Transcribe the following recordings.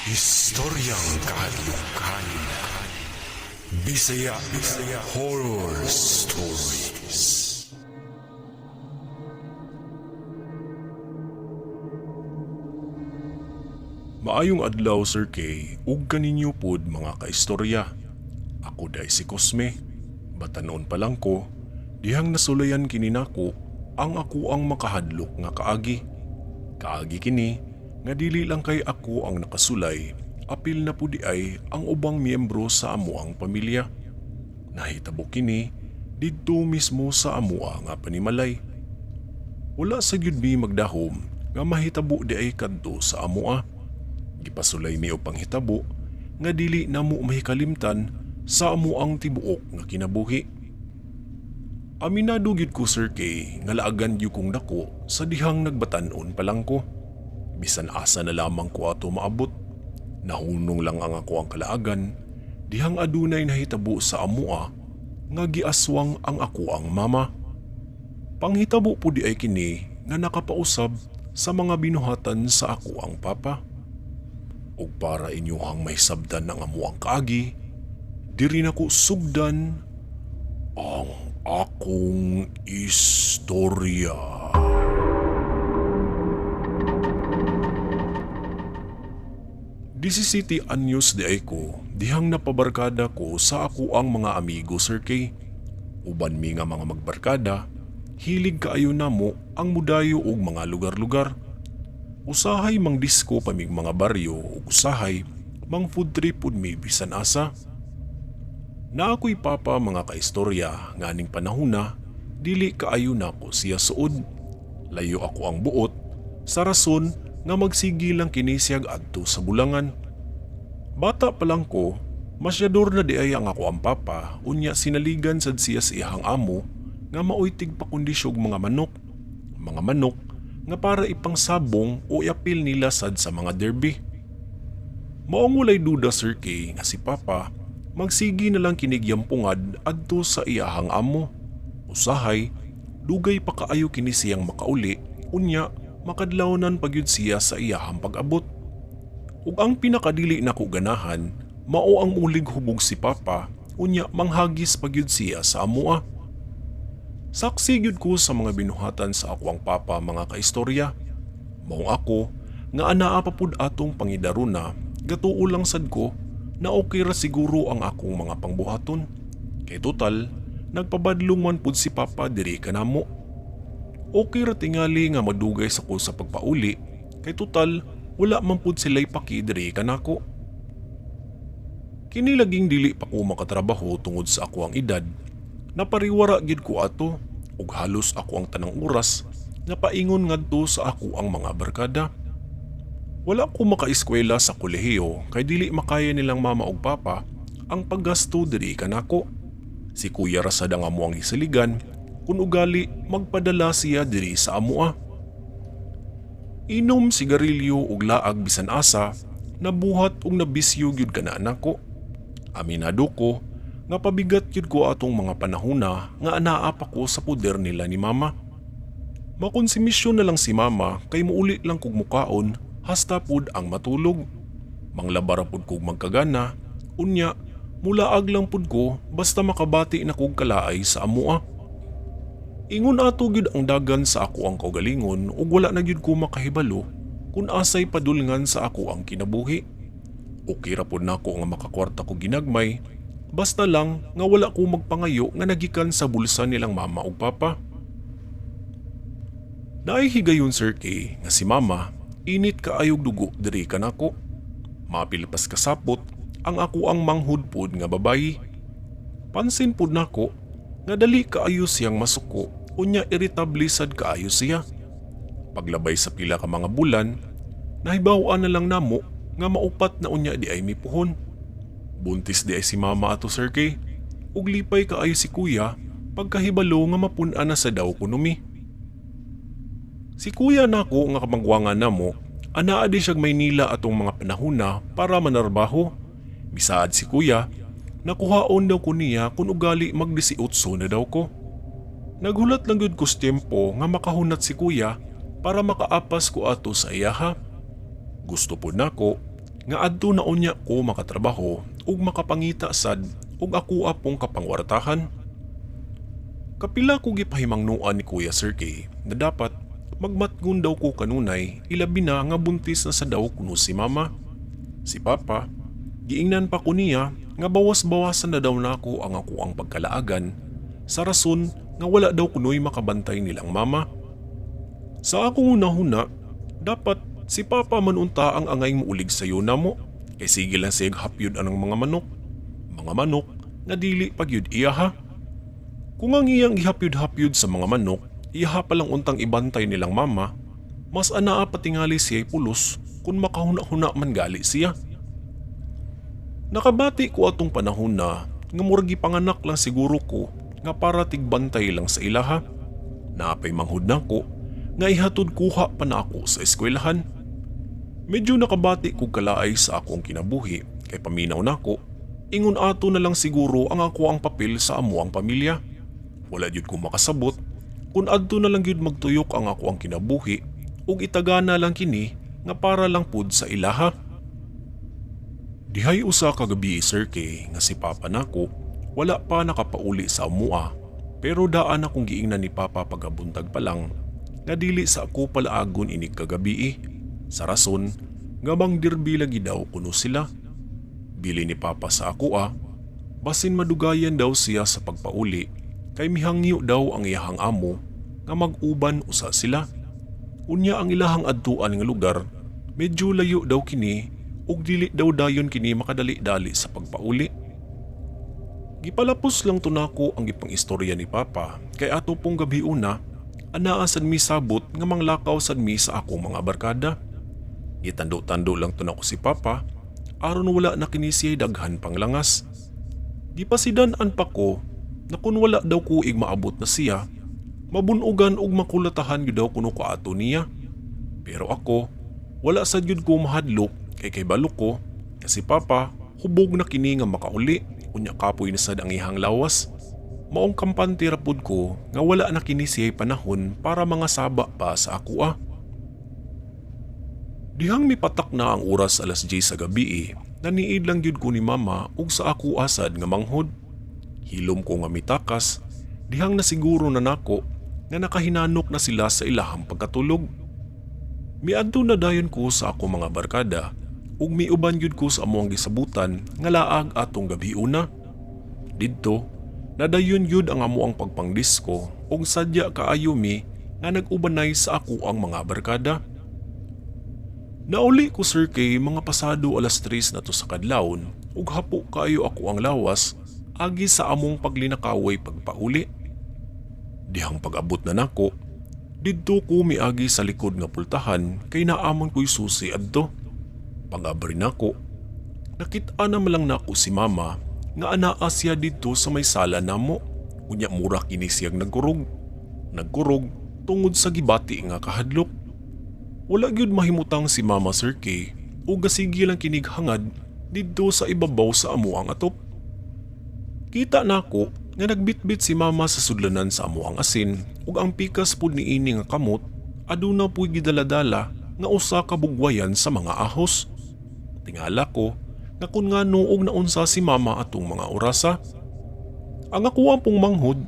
Istoryang kahadlukan. Bisaya Bisaya Horror Stories. Maayong adlaw, Sir K, ug kaninyo pod mga kaistorya. Ako day si Cosme. Batanon pa lang ko, dihang nasulayan kini nako ang ako ang makahadlok nga kaagi. Kaagi kini nga dili lang kay ako ang nakasulay, apil na pud ay ang ubang miyembro sa amuang pamilya. Nahitabo kini didto mismo sa amua nga panimalay. Wala sa gyud mi magdahom nga mahitabo di ay kadto sa amua. Gipasulay mi og panghitabo nga dili namo mahikalimtan sa amuang tibuok nga kinabuhi. Aminado gyud ko, Sir K, nga laagan gyud kong dako sa dihang nagbatan-on pa lang ko. Bisan asa na lamang ko ato maabot. Nahunong lang ang ako ang kalaagan dihang adunay nahitabo sa amua nga giaswang ang ako ang mama. Panghitabo po di ay kini nga nakapausab sa mga binuhatan sa ako ang papa. Ug para inyohang may sabdan ang amuang kaagi, diri nako sugdan ang akong istorya. 17 anyos di ay ko, dihang napabarkada ko sa ako ang mga amigo, Sir K. Uban mi nga mga magbarkada, hilig kaayo namo ang mudayo og mga lugar-lugar. Usahay mang disko pa mig mga baryo ug usahay mang food trip pud mi bisan asa. Na ako'y papa, mga kaistorya, nga aning panahona dili kaayo nako siya suod. Layo ako ang buot sa rason nga magsigi lang kini siyag adto sa bulangan. Bata pa lang ko, masyador na di ay ang ako ang papa, unya sinaligan sad siya sa iyahang amo nga maoy tigpakondisyog mga manok. Mga manok nga para ipangsabong o iapil nila sad sa mga derby. Maong walay duda, Sir K, nga si papa magsigi na lang kinigyam-pungad adto sa iyahang amo. Usahay, dugay pa kaayo kini siyang makauli, unya makadlawnan pagyud siya sa iyahang pag-abot. Ug ang pinakadili nako ganahan, mao ang ulig hubog si papa, unya manghagis pagyud siya sa amoa. Saksi gyud ko sa mga binuhatan sa akoang papa, mga kaistorya. Maong ako nga anaa pa pud atong pangidaruna, gatuo lang sad ko na okay ra siguro ang akong mga pangbuhaton. Kay total, nagpabadlong man pud si papa diri kanamo. Okay ra tingali nga madugay sa ko sa pagpauli, kay total wala man pud sila'y paki diri kanako. Kini laging dili pa ko makatrabaho tungod sa ako ang edad, napariwara gyud ko ato ug halos ako ang tanang oras napaingon ngadto sa ako ang mga barkada. Wala ko makaeskwela sa kolehiyo kay dili makaya nilang mama ug papa ang paggasto diri kanako. Si kuya ra sad ang amo ang hisaligan kun ugali magpadala siya diri sa amoa. Inom sigarilyo ug laag bisan asa, nabuhat ug nabisyo gyud kana nako. Aminado ko nga pabigat gyud ko atong mga panahona nga anaa pa ko sa poder nila ni mama. Makonsumisyon na lang si mama kay muuli lang kog mukaon hasta pud ang matulog. Manglabara pud kog magkagana, unya mulaag lang pud ko basta makabati na kog kalaay sa amoa. Ingon ato gyud ang dagan sa ako ang kaugalingon ug wala na gyud ko makahibalo kun asay padulngan sa ako ang kinabuhi. Okay ra pud nako nga makakwarta ko ginagmay, basta lang nga wala ko magpangayo nga nagikan sa bulsa nilang mama ug papa. Naay higayon, Sir K, nga si mama init kaayog dugo diri kanako. Mapilpas kasapot ang ako ang manghud pod nga babayi. Pansin pod nako nga dali kaayo siyang masuko, unya iritable sad kaayo siya. Paglabay sa pila ka mga bulan, nahibaw-an na lang namo nga maupat na unya di ay mipuhon. Buntis di ay si mama ato, Sir K, ug lipay kaayo si kuya pagkahibalo nga mapun-an na sa daw kunumi. Si kuya nako nga kamagwangan namo, anaa di siyag Maynila atong mga panahona para manarbaho. Misaad si kuya, nakuhaon daw ko niya kung ugali mag-18 na daw ko. Naghulat lang gyud ko sa tiyempo nga makahunat si kuya para makaapas ko ato sa iyaha. Gusto po nako nga adto na unya ko makatrabaho ug makapangita sad og ako apong kapangwartahan. Kapila ko gipahimangnuan ni Kuya Sir K na dapat magmatngon daw ko kanunay, ilabi na nga buntis na sa daw kuno si Mama. Si Papa, giingnan pa ko niya nga bawas-bawasan na daw nako ang ako ang pagkalaagan sa rason nga wala daw kunoy makabantay nilang mama. Sa akong hunahuna, dapat si Papa man unta ang angay muulig sayo namo kay sige lang siyag hapyod anang mga manok. Mga manok nga dili pagyud iya ha. Kung ang iyang gihapyod-hapyod sa mga manok, iyaha pa lang untang ibantay nilang mama, mas anaa patingali siya'y pulos kung makahuna-huna man gali siya. Nakabati ko atong panahon na nga murag gipanganak lang siguro ko nga para tigbantay lang sa ilaha. Naapay manghud nako nga ihatod kuha pa na ako sa eskwelahan. Medyo nakabati kog kalaay sa akong kinabuhi kay paminaw nako, ingon ato na lang siguro ang ako ang papel sa amo ang pamilya. Wala gyud ko makasabot kung adto na lang gyud magtuyok ang ako ang kinabuhi ug itagana lang kini nga para lang pud sa ilaha. Dihay usa ka gabi, Sir K, nga si Papa nako wala pa nakapauli sa amua, pero daan akong giingnan ni Papa pagabuntag pa lang nga dili sa ako palaagon inig kagabi sa rason nga bang dirby lagi daw kuno sila. Bili ni Papa sa ako basin madugayan daw siya sa pagpauli kay mihangyo daw ang iyahang amo nga mag-uban usa sila. Unya ang ilahang adtuan nga lugar medyo layo daw kini ug dili daw dayon kini makadali-dali sa pagpauli. Gipalapos lang to nako ang gipang-istorya ni Papa kay ato pong gabi una anaa sad mi sabot nga manglakaw sad mi sa akong mga barkada. Gitando-tando lang to nako si Papa aron wala na kini siya daghan pang langas. Gipasidan-an pa ko na kun wala daw ko ig maabot na siya, mabunugan ug makulatahan gyud daw kuno ko ato niya. Pero ako, wala sad gyud ko mahadlok kay kay balo ko kasi Papa hubog na kini nga makauli, unya kapoy na sad ang iyang lawas. Maong kampante ra pud ko nga wala na kini siya panahon para mga saba pa sa ako ah. Dihang mipatak na ang oras alas 10 sa gabi naniid lang gyud ko ni Mama ug sa ako asad nga manghod. Hilom ko nga mitakas, dihang nasiguro na nako nga nakahinanok na sila sa ilahang pagkatulog. Miadto na dayon ko sa ako mga barkada ug miuban gyud ko sa among gisabutan nga laag atong gabi una. Didto, nadayon gyud ang amo ang pagpangdisko ug sadya kaayo mi nga nag-ubanay sa ako ang mga barkada. Nauli ko, Sir K, mga pasado alas 3 na to sa kadlawon ug hapo kaayo ako ang lawas agi sa among paglinakaway pagpauli. Dihang pag-abot na nako, didto ko miagi sa likod nga pultahan kay naamon ko'y susi adto. Pag-abri nako, nakita na lang nako si Mama nga anaa siya didto sa may sala namo. Unya mura kini siyang nagkurog. Nagkurog tungod sa gibati nga kahadlok. Wala gyud mahimutang si Mama, Sir K, ug gasigi lang kinig hangad didto sa ibabaw sa amo ang atop. Kita nako nga nagbitbit si Mama sa sudlanan sa amo ang asin ug ang pikas pud niini nga kamot aduna puy gidaladala nga usa ka bugwayan sa mga ahos. Tingala ko nga kun ngano og naunsa si Mama atong mga orasa. Ang ako ang pong manghod,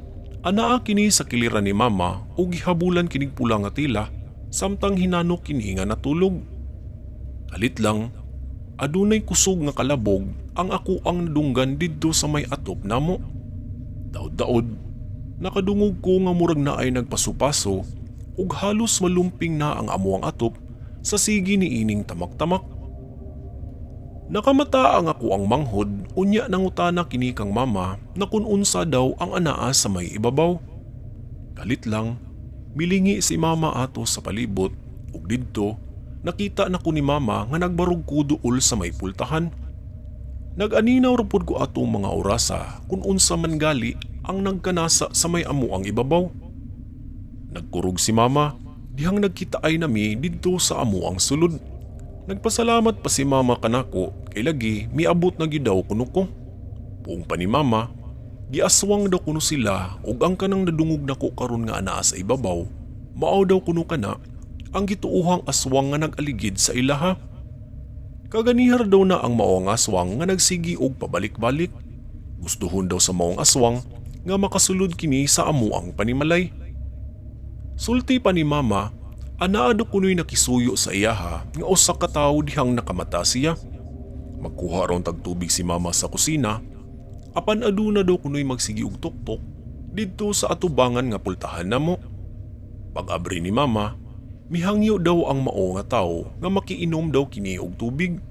anaa kini sa kiliran ni Mama ug gihabulan kinig pula nga tela samtang hinanok kini nga natulog. Kalit lang, adunay kusog nga kalabog ang ako ang nadunggan didto sa may atop namo. Daod-daod, nakadungog ko nga murag naay nagpasupaso ug halos malumping na ang amuang atop sa sige ni ining tamak-tamak. Nakamata ang ako ang manghod, unya nangutana kini kang Mama na kun unsa daw ang anaa sa may ibabaw. Kalit lang, milingi si Mama ato sa palibot ug didto nakita na ko ni Mama nga nagbarog ko duol sa may pultahan. Nag-aninaw ra pud ko atong mga orasa kung unsa man gali ang nagkanasa sa may amo ang ibabaw. Nagkurog si Mama dihang nagkita ay nami didto sa amo ang sulod. Nagpasalamat pa si Mama kanako kay lagi miabot na gyud daw kuno ko. Puong pa ni Mama, giaswang daw kuno sila ug ang kanang nadungog nako karon nga anaa sa ibabaw, mao daw kuno kana ang gituohang aswang nga nag-aligid sa ilaha. Kaganihar daw na ang maong aswang nga nagsigi og pabalik-balik. Gustuhon daw sa maong aswang nga makasulod kini sa amuang panimalay. Sulti pa ni mama, anaa daw kuno'y nakisuyo sa iyaha nga usa ka tawo dihang nakamata siya. Magkuha raw tag tubig si mama sa kusina, apan aduna daw kuno'y magsigi og tuktok didto sa atubangan nga pultahan namo. Pag-abri ni mama, mihangyo daw ang mao nga tawo nga makiinom daw kini og tubig.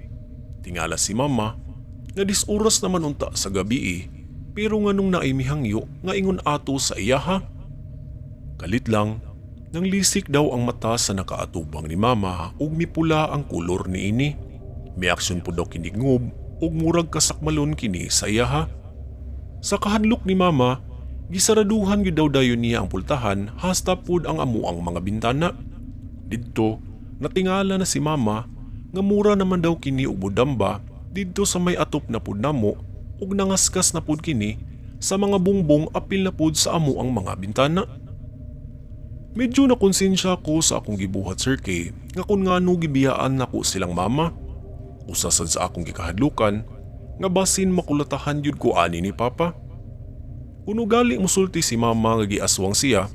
Tingala si mama nga 10 oras naman unta sa gabi pero nganong naay mihangyo nga ingon ato sa iyaha. Kalit lang, nang lisik daw ang mata sa nakaatubang ni mama ug mipula ang kolor niini. Miaksyon po daw kini ngob ug murag kasakmalon kini sa iyaha. Sa kahadlok ni mama, gisaraduhan gyud daw dayon niya ang pultahan hasta pud ang amuang mga bintana. Didto, natingala na si mama nga mura naman daw kini og budamba didto sa may atop na pud namo ug nangaskas na pud kini sa mga bungbong apil na pud sa amuang mga bintana. Medyo nakonsensya ko sa akong gibuhat, Sir K, nga kung ngano gibiyaan nako silang mama. Usa sad sa akong gikahadlukan nga basin makulatahan yun ko ani ni papa. Kuno gali musulti si mama nga giaswang siya,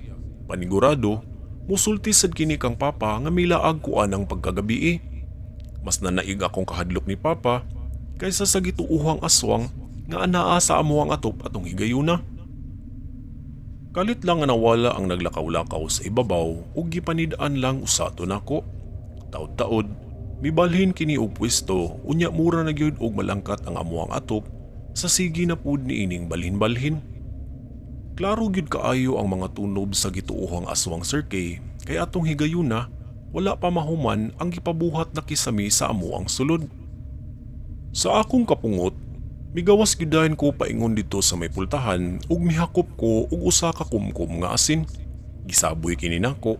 panigurado musulti sad kini kang papa nga milaag ko anang pagkagabii. Mas nanaig akong kahadlok ni papa kaysa sa gituuhang aswang nga anaa sa amuang atop atong higayuna. Kalit lang nga nawala ang naglakaw-lakaw sa ibabaw ug gipanid-an lang usa to nako. Taod-taod, mibalhin kini og pwesto unya mura na gyud og malangkat ang amuang atop sa sige na pud niining balhin-balhin. Klaro gyud kaayo ang mga tunob sa gituohang aswang, Sir K, kay atong higayuna wala pa mahuman ang gipabuhat na kisami sa amuang sulod. Sa akong kapungot, migawas gyud dayon ko paingon dito sa may pultahan ug mihakop ko og usa ka kumkum nga asin. Gisaboy kini nako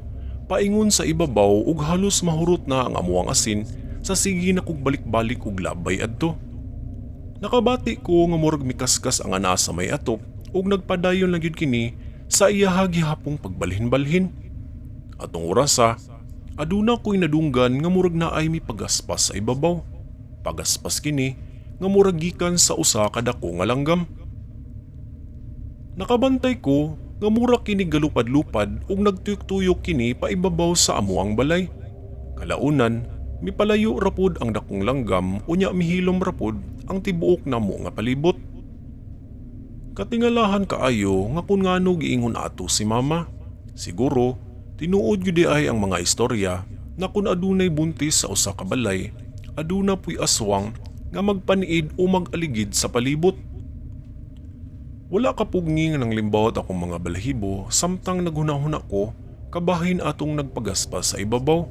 paingon sa ibabaw ug halos mahurot na ang amuang asin sa sige na kog balik-balik og labay adto. Nakabati ko nga murag mikaskas ang anaa sa may atop ug nagpadayon lang gyud kini sa iyaha gihapong pagbalhin-balhin. Atong orasa, aduna ko'y nadunggan nga murag naay mipagaspas sa ibabaw. Pagaspas kini nga murag gikan sa usa ka dako nga langgam. Nakabantay ko nga mura kini galupad-lupad ug nagtuyok-tuyok kini paibabaw sa amuang balay. Kalaunan, mipalayo ra pod ang dakong langgam unya mihilom ra pod ang tibuok namo nga palibot. Katingalahan kaayo nga kung ngano giingon ato si mama. Siguro, tinuod gyud ay ang mga istorya na kung adunay buntis sa usa ka balay, aduna puy aswang nga magpaniid o mag-aligid sa palibot. Wala kapugni nga nanglimbawot akong mga balahibo samtang naghunahuna ko kabahin atong nagpagaspas sa ibabaw.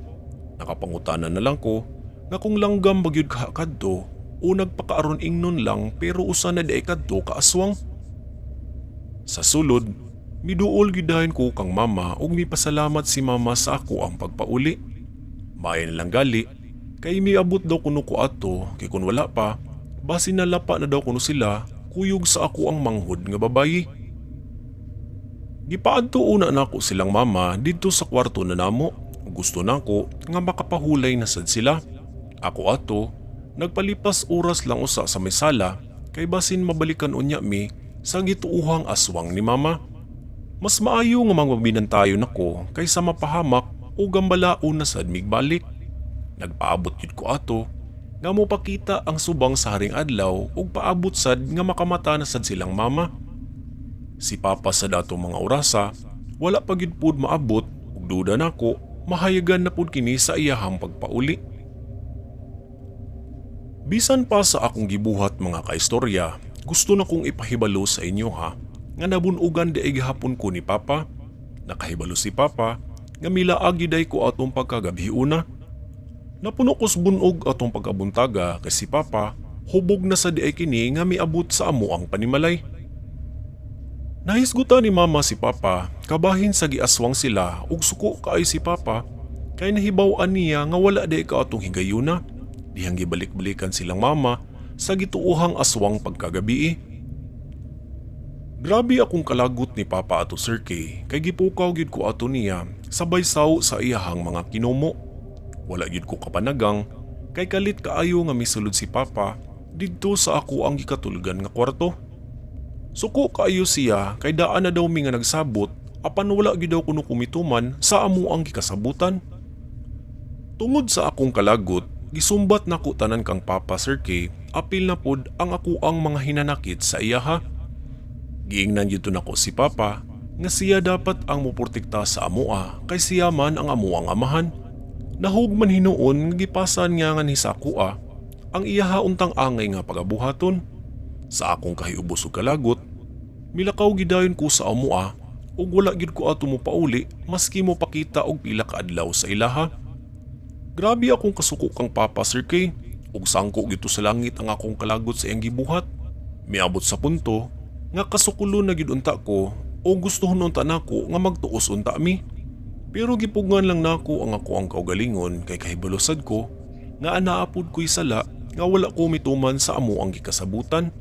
Nakapangutana na lang ko nga kung langgam ba gyud kaha kadto o nagpakaaron ingnon lang pero usa na diay kadto ka aswang. Sa sulod, miduol gyud dayon ko kang mama ug mipasalamat si mama sa ako ang pagpauli. Maayo na lang gali kay miabot daw kuno ko ato kay kun wala pa, basin nalapa na daw kuno sila kuyog sa ako ang manghod nga babayi. Gipaadto una nako silang mama didto sa kwarto na namo. Gusto nako nga makapahulay na sad sila. Ako ato, nagpalipas oras lang usa sa may sala kay basin mabalikan unya mi sa gituuhang aswang ni mama. Mas maayo nga mangmabinantayon nako kaysa mapahamak o gambalaon na sad migbalik. Nagpaabot gyud ko ato nga mopakita ang subang sa haring adlaw ug paabot sad nga makamata na sad silang mama. Si papa sa datong mga orasa wala pa gyud pud maabot ug duda nako mahayagan na pud kini sa iyahang pagpauli. Bisan pa sa akong gibuhat, mga kaistorya, gusto na kong ipahibalo sa inyo ha, nga nabunugan di ay gihapon ko ni papa. Nakahibalo si papa nga milaag gyud ay ko atong pagkagabi una. Napuno ko sa bunog atong pagkabuntaga kay si papa hubog na sa diay kini nga miabot sa amo ang panimalay. Nahisgutan ni mama si papa kabahin sa giaswang sila ug suko kaayo si papa kay nahibaw-an niya nga wala di ka atong higayuna. Dihang gibalik-balikan silang mama sa gituohang aswang pagkagabii. Grabe akong kalagot ni papa ato, Sir K, kay gipukaw gyud ko ato niya sabay saw sa iyahang mga kinumo. Wala gyud ko kapanagang kay kalit kaayo nga misulod si Papa didto sa ako ang gikatulgan nga kwarto. Suko kaayo siya kay daan na daw mi nga nagsabot apan wala gyud daw kuno kumituman sa amo ang gikasabutan. Tungod sa akong kalagot, gisumbat nako tanan kang Papa, Sir K, apil na pod ang ako ang mga hinanakit sa iyaha. Giingnan gyud nako si Papa nga siya dapat ang muportekta sa amoa kay siya man ang amoang amahan. Nahug man hinuon nga gipasan nga nganhi sa akoa ang iyaha untang angay nga pagabuhaton. Sa akong kahiubos ug kalagot, milakaw gidayon ko sa amoa ug wala gyud ko ato mo pauli maski mo pakita og pila ka adlaw sa ilaha. Grabe akong kasuko kang Papa, Sir K, ug sangko gyud sa langit ang akong kalagot sa iyang gibuhat. Miabot sa punto nga kasukulo na gyud unta ko o gustuhon unta nako nga magtuos unta mi. Pero gipugngan lang nako ang ako ang kaugalingon kay kahibalo sad ko nga anaa pud ko'y sala nga wala ko mituman sa amo ang gikasabutan.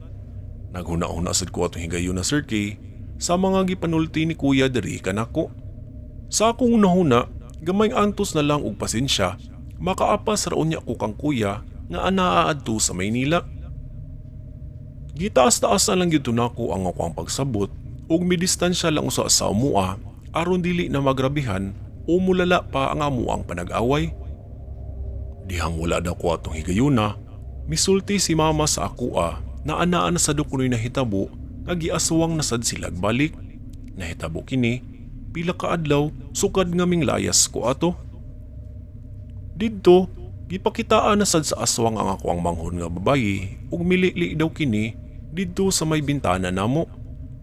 Naghuna-huna sad ko atong higayon na, Sir K, sa mga gipanulti ni Kuya diri kanako. Sa akong hunahuna, gamay antos na lang og pasensya, makaapas ra unya ko kang kuya nga anaa adto sa Maynila. Gitaas-taas na lang gyud nako ang ako ang pagsabot ug midistansya lang usa sa amua aron dili na magrabihan o mulala pa ang amuang panag-away. Dihang wala daw ko atong higayuna, misulti si Mama sa akoa na anaa na sad kuno'y nahitabo nga giaswang na sad sila balik. Nahitabo kini pila ka adlaw sukad nga minglayas ko ato. Didto, gipakitaan na sad sa aswang ang ako ang manghod nga babayi ug milili daw kini didto sa may bintana namo.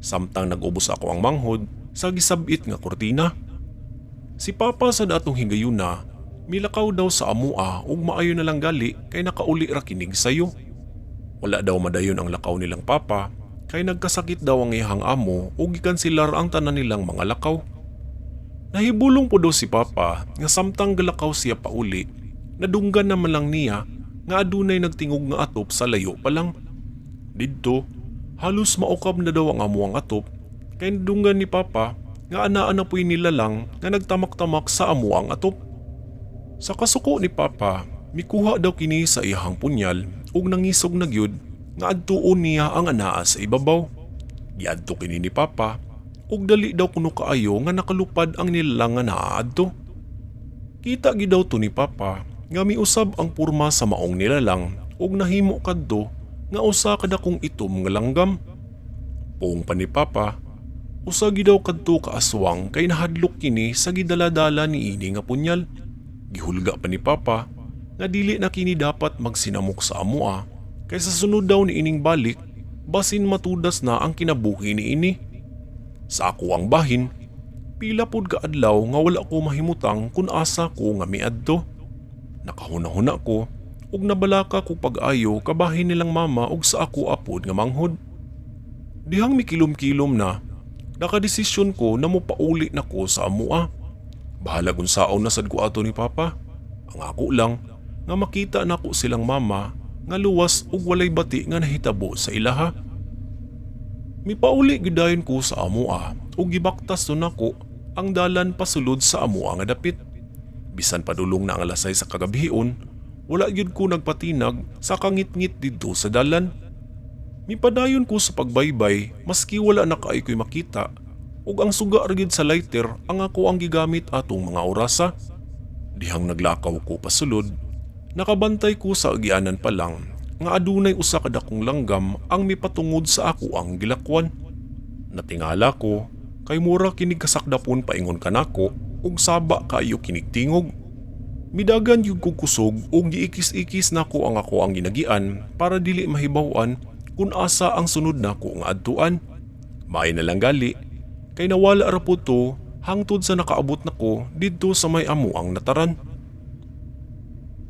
Samtang nag-ubos ako ang manghod sa gisabit nga kurtina. Si Papa sa datong higayuna, milakaw daw sa amua ug maayo na lang gali kay nakauli ra kinig sayo. Wala daw madayon ang lakaw nilang Papa kay nagkasakit daw ang iyahang amo ug gikanselar ang tanan nilang mga lakaw. Nahibulong po daw si Papa nga samtang galakaw siya pauli, nadunggan naman lang niya nga adunay nagtingog nga atop sa layo pa lang. Didto, halos maukab na daw ang amuang atop kay nadunggan ni Papa nga anaa na po'y nilalang nga nagtamak-tamak sa amuang atop. Sa kasuko ni Papa, mikuha daw kini sa iyahang punyal ug nangisog na gyud nga adtuon niya ang anaa sa ibabaw. Giadto kini ni Papa ug dali daw kuno kaayo nga nakalupad ang nilalang nga naaadto. Kita gid daw to ni Papa nga miusab ang porma sa maong nilalang ug nahimo kadto nga usa ka dakong itom nga langgam. Puong pa ni Papa, usa gid daw kadto ka aswang kay nahadlok kini sa gidaladala ni ini nga punyal. Gihulga pa ni Papa nga dili na kini dapat magsinamok sa amoa kay sa sunod daw ni ining balik basin matudas na ang kinabuhi ni ini. Sa ako ang bahin, pila pud ka adlaw nga wala ko mahimutang kung asa ko nga miadto. Nakahuna-huna ko ug nabalaka ko pag-ayo kabahin nilang mama ug sa ako apod nga manghod. Dihang mikilom-kilom na, nakadesisyon ko na mopauli na ko sa amua. Bahala kung saon na sad ko ato ni Papa. Ang ako lang, nga makita nako silang mama nga luwas ug walay bati nga nahitabo sa ilaha. Mipauli gyud ko sa amoa ug gibaktas to nako ang dalan pasulod sa amoa nga dapit. Bisan padulong na ang alas 6 sa kagabhion, wala gyud ko nagpatinag sa kangitngit didto sa dalan. Mipadayon ko sa pagbaybay maski wala na kaay ko'y makita ug ang suga ra gyud sa lighter ang ako ang gigamit atong mga orasa. Dihang naglakaw ko pasulod, nakabantay ko sa agianan pa lang nga adunay usa ka dakong langgam ang mipatungod sa ako ang gilakwan. Natingala ko kay mura kinig kasakdapon paingon kanako ug saba kaayo kinig tingog. Midagan gyud kog kusog ug giikis-ikis nako ang ako ang ginagian para dili mahibaw-an kung asa ang sunod nako nga adtuan. Maay na lang gali kay nawala ra po to hangtod sa nakaabot nako didto sa may amo ang nataran.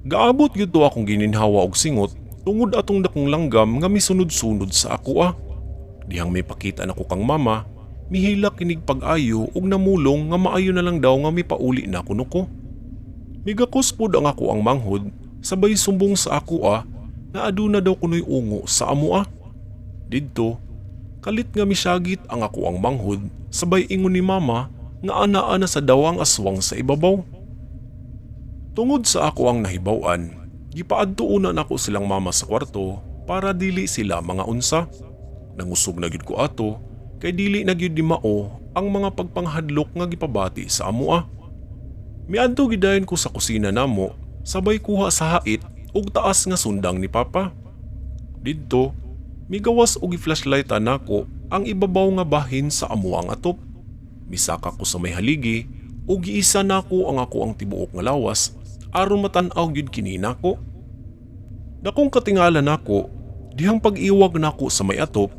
Gaabot gyud to akong gininhawa og singot tungod atong dakong langgam nga misunod-sunod sa ako ah. Dihang may pakita nako kang mama, mihilak kinig pag-ayo ug namulong nga maayo na lang daw nga mipauli na kuno ko. Migakos pod ang ako ang manghod sabay sumbong sa ako ah nga aduna daw kuno'y ungo sa amo ah. Didto, kalit nga misyagit ang ako ang manghod sabay ingon ni mama nga anaa na sa daw ang aswang sa ibabaw. Tungod sa ako ang nahibaw-an, Gipaadto una nako silang mama sa kwarto para dili sila mga unsa. Nangusog na gyud ko ato kay dili na gyud ni mao ang mga pagpanghadlok nga gipabati sa amoa. Miadto gidayon ko sa kusina namo sabay kuha sa hait ug taas nga sundang ni Papa. Didto, migawas og gi-flashlightan nako ang ibabaw nga bahin sa amuang atop. Misaka ko sa may haligi ug giisa nako ang ako ang tibuok nga lawas aron matan-aw gyud kini nako. Dakong katingala nako dihang pag-iwag nako sa may atop,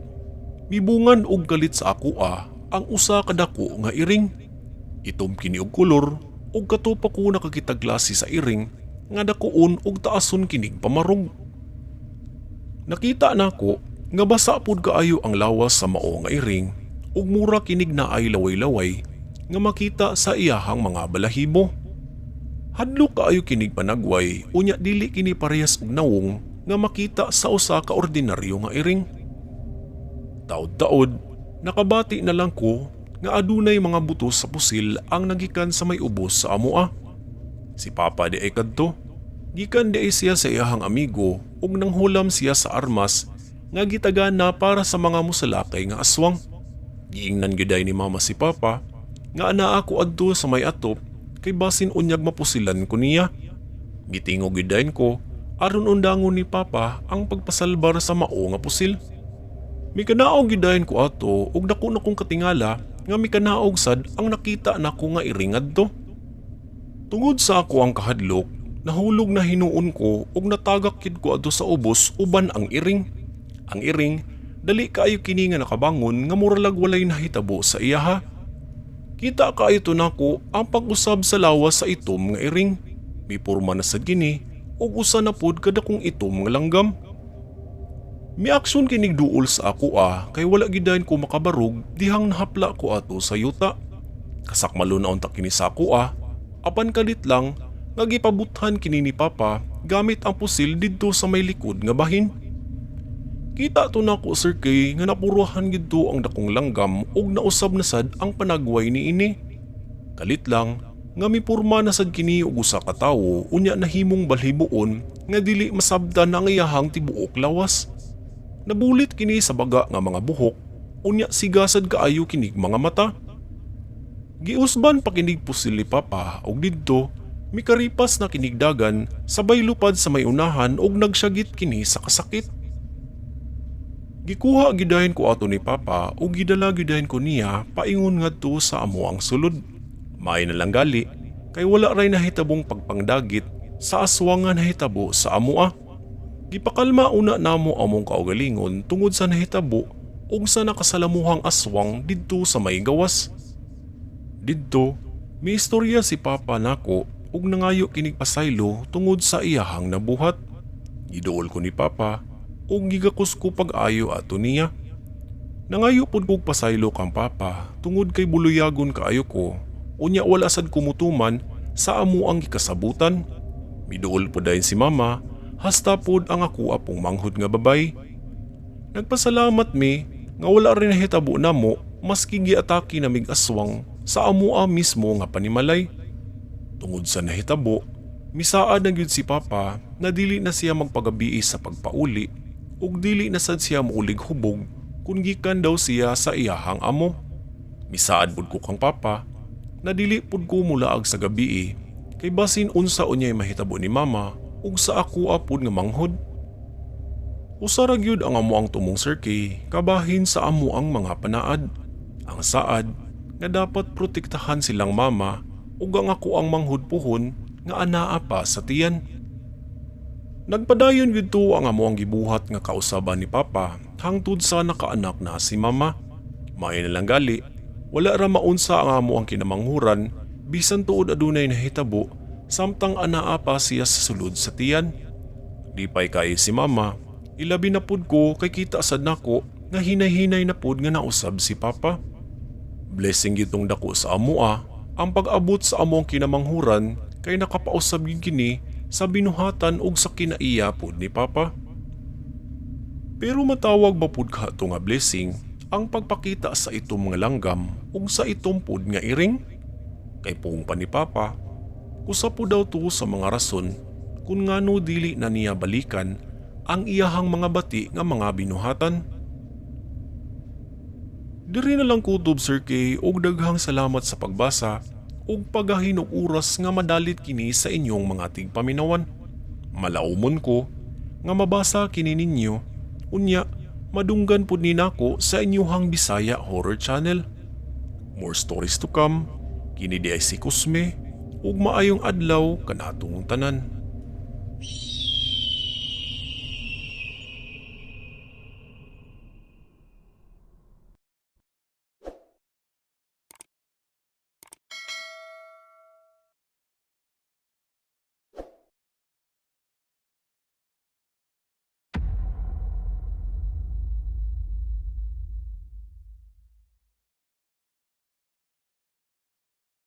mibungan og kalit sa akoa ang usa ka dako nga iring. Itom kini og kolor ug kato pa ko nakakitag klase sa iring nga dakuon ug taason kinig pamarog. Nakita nako nga basa pud kaayo ang lawas sa mao nga iring ug mura kinig naay laway-laway nga makita sa iyahang mga balahibo. Hadlok kaayo kinig panagway unya dili kini parehas og nawong nga makita sa usa ka ordinaryo nga iring. Taod-taod, nakabati na lang ko nga adunay mga buto sa pusil ang nagikan sa may ubos sa amoa. Si Papa di ay kadto. Gikan di ay siya sa iyahang amigo ug nanghulam siya sa armas nga gitagana para sa mga musalakay nga aswang. Giingnan gyud ni Mama si Papa nga anaa ko adto sa may atop kay basin unyag mapusilan ko niya. Gitingog gyud ko aron undangon ni Papa ang pagpasalbar sa mao nga pusil. Mikanaog gyud ko ato ug dako na kong katingala nga mikanaog sad ang nakita nako nga iring adto. Tungod sa ako ang kahadlok, nahulog na hinuon ko ug natagak gyud ko adto sa ubos uban ang iring. Ang iring, dali kaayo kini nga nakabangon nga muralag walay nahitabo sa iyaha. Kita kaayo to nako ang pag-usab sa lawas sa itom nga iring. Mipurma na sad kini ug usa na pod kadakong itom nga langgam. Miaksyon kinig duol sa ako kay wala gyud ko makabarog dihang nahapla ko ato sa yuta. Kasakmalo na unta kini sa ako apan kalit lang nga gipabuthan kini ni Papa gamit ang pusil didto sa may likod nga bahin. Kita to nako, Sir Kay, nga napuruhan gidto ang dakong langgam ug nausab na sad ang panagway niini. Kalit lang nga mipurma na sad kini og usa ka tawo unya nahimong balhibuon nga dili masabtan ang iyahang tibuok lawas. Nabulit kini sa baga nga mga buhok unya siga sad kaayo kinig mga mata. Giusban pa kinig pusil ni Papa ug didto mikaripas na kinig dagan sabay lupad sa may unahan ug nagsyagit kini sa kasakit. Gikuha gidayon ko ato ni Papa ug gidala gidayon ko niya paingon ngadto sa amo ang sulod. May na lang gali kay wala ray nahitabong pagpangdagit sa aswang nga nahitabo sa amoa. Gipakalma una namo among kaugalingon tungod sa nahitabo ug sa nakasalamuhang aswang didto sa may gawas. Didto, miistorya si Papa nako ug nangayo kinig pasaylo tungod sa iyahang nabuhat. Giduol ko ni Papa ug gigakos ko pag-ayo ato niya. Nangayo pud kog pasaylo kang Papa tungod kay buluyagon kaayo ko unya wala sad kumutuman sa amo ang gikasabutan. Miduol pud dayon si Mama hasta pud ang ako apong manghod nga babay. Nagpasalamat mi nga wala rin nahitabo namo maski giatake namig aswang sa amoa mismo nga panimalay. Tungod sa nahitabo, misaad na gyud si Papa na dili na siya magpagabii sa pagpauli ug dili na sad siya muulig hubog kung gikan daw siya sa iyahang amo. Misaad pud ko kang Papa na dili pud ko mulaag sa gabii kay basin unsa unyay mahitabo ni Mama ug sa ako apod nga manghod. Usa ra gyud ang amo ang tumong, Sir K, kabahin sa amo ang mga panaad. Ang saad nga dapat protektahan silang mama ug ang ako ang manghod puhon nga anaa pa sa tiyan. Nagpadayon gyud to ang amo ang gibuhat nga kausaban ni Papa hangtod sa nakaanak na si Mama. Maayo na lang gali, wala ra maunsa ang amo ang kinamanghuran bisan tuod adunay nahitabo samtang anaa pa siya sa sulod sa tiyan. Lipay kaayo si Mama, ilabi na pud ko kay kita sad nako nga hinay-hinay na pud nga nausab si Papa. Blessing gyud tong dako sa amoa ang pag-abot sa among kinamanghuran kay nakapausab gyud kini sa binuhatan ug sa kinaiya pud ni Papa. Pero matawag ba pud ka to nga blessing ang pagpakita sa itom nga langgam ug sa itom pud nga iring? Kay puong pa ni Papa, usa po daw to sa mga rason kung ngano dili na niya balikan ang iyahang mga bati nga mga binuhatan. Diri na lang kutob, Sir K, og daghang salamat sa pagbasa ug paggahin og oras nga madalit kini sa inyong mga tigpaminawan. Malaumon ko nga mabasa kini ninyo, unya madunggan pud ni nako sa inyuhang Bisaya Horror Channel. More stories to come. Kini diay si Cosme ug maayong adlaw kanatong tanan.